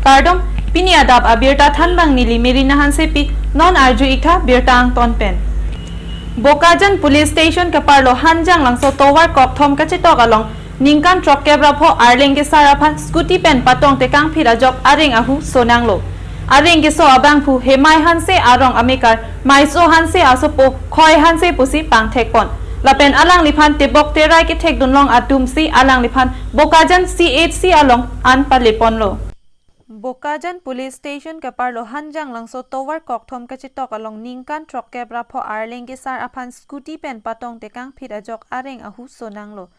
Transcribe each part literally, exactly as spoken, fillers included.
Kardom, pini adap abirta thanbang neli Merina Hansepi, non arju-ik tha birta angton pen. Bokajan Police Station keparlo Hanjanglangso tovar kokthom kachetok along ningkan throkkep ra pho arleng kesar aphan scooty pen patong tekangphit ajok areng ahu sonanglo. Areng keso abangphu Hemai Hanse arong amekar Maiso Hanse asopo Khoi Hanse pusi pangthekpon. Lapen alangliphan tebok terai kethekdunlong atumsi alangliphan Bokajan C H C along an paleponlo. Bokajan Police Station keparlo Hanjanglangso tovar kokthom kachetok along ningkan throkkep ra pho arleng kesar aphan scooty pen patong tekangphit ajok areng ahu sonanglo.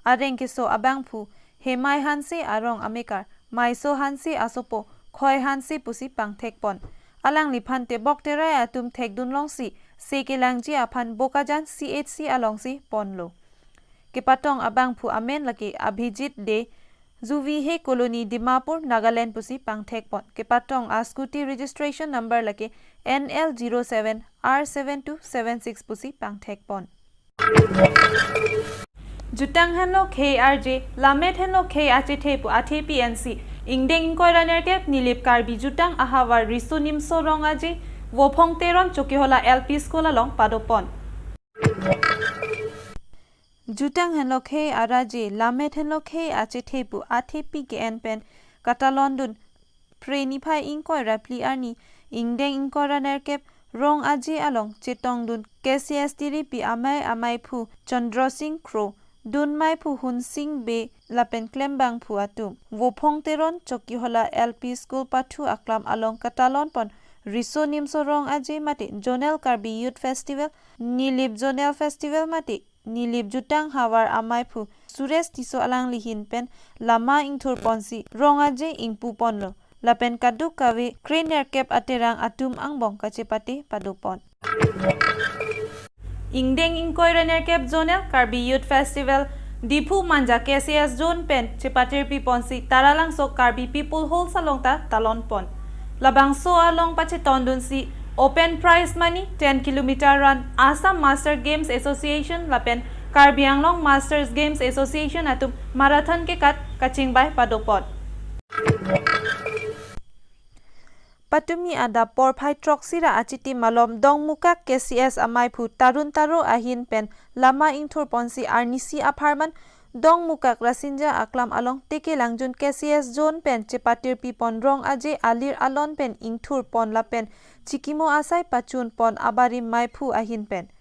Areng keso abangphu Hemai Hanse arong amekar Maiso Hanse asopo Khoi Hanse pusi pangthekpon. Alangliphan tebok terai atum thekdunlongsi se kelangji aphan Bokajan C H C alongsi ponlo. Kepatong abangphu amen lake Abhijit De, Juvihe Colony, Dimapur, Nagaland pusi pangthekpon. Kepatong a scooty registration number lake N L zero seven R seven two seven six pusi pangthekpon. Jutang henlo khei arje, lammet henlo khei achethe pu athepi ensi ingdeng ingkoi ra nerkep Nilip Karbi Jutang ahavar Riso Nimso Rong Aje, Vophong Teron Chokihola L P School along padopon. Jutang henlo khei arje, lammet henlo khei achethe pu athepi ke-en pen katalondun Phre niphai ingkoi ra phli arni ingdeng ingkoi ra nerkep Rong Aje along chetongdun K C S tiripi amei ameiphu Chandra Singh Kro, dunmeiphu Hun Singh Bey lapen klembangphu atum. Vophong Teron Chokihola L P School pathu aklam along katalonpon Riso Nimso Rong Aje mate Zonal Karbi Youth Festival, Nilip Zonal Festival mate Nilip Jutang havar ameiphu Suresh Tisso alangli ahin pen lama ingthurponsi Rong Aje ingpuponlo. Lapen kadokave kre nerkep aterang atum angbong kachepate padopon. Ingdeng ingkoi ra nerkep Zonal Karbi Youth Festival Diphu Manja K C S Zone pen chepatirpiponsi Taralangso Karbi People Halls along ta talonpon. Labangso along pachetondunsi open prize money, ten kilometer run, Assam Master Games Association lapen Karbi Anglong Masters Games Association atum marathon kekat kachingbai padopon. Patumi adap porphai throksi ra achiti malom Dongmukak K C S ameiphu Tarun Taro ahin pen lama ingthurponsi arnisi apharman Dongmukak Rasinja aklam along Tekelangjun K C S Zone pen chepatirpipon Rong Aje alir alon pen ingthurpon lapen chikimo asai pachunpon abarim meiphu ahin pen.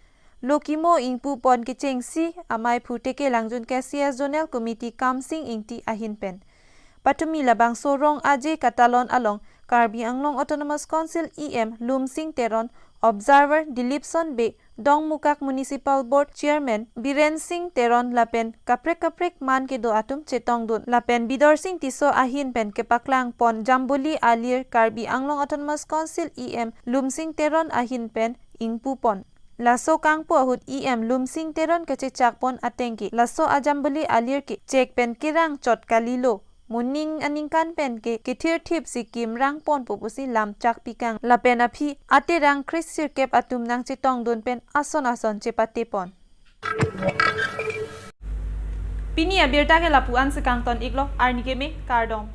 Lo kimo ingpupon kechengsi ameiphu Tekelangjun K C S Zonal Committee Kamsing Ingti ahin pen. Patumi labangso Rong Aje katalon along Karbi Anglong Autonomous Council E M Lumsing Teron, Observer Dilipson Bey, Dongmukak Municipal Board Chairman Biren Singh Teron lapen kaprek kaprek man kedo atum chetongdun lapen Bidorsing Tisso ahin pen kepaklangpon Jambuli alir Karbi Anglong Autonomous Council E M Lumsing Teron ahin pen ingpupon. Laso kangpu ahut E M Lumsing Teron kachechakpon ateng ke laso a Jambuli alir ke chek pen kerang chot kalilo. Moning aningkan pen ke kethirthipsi kim rangponpo pusi lam chakpikang lapen aphi aterang kresirkep atum nangchetongdun pen ason ason chepatepon. Pini abirta ke lapu-ansi kangton-iklo, arni keme, kardom.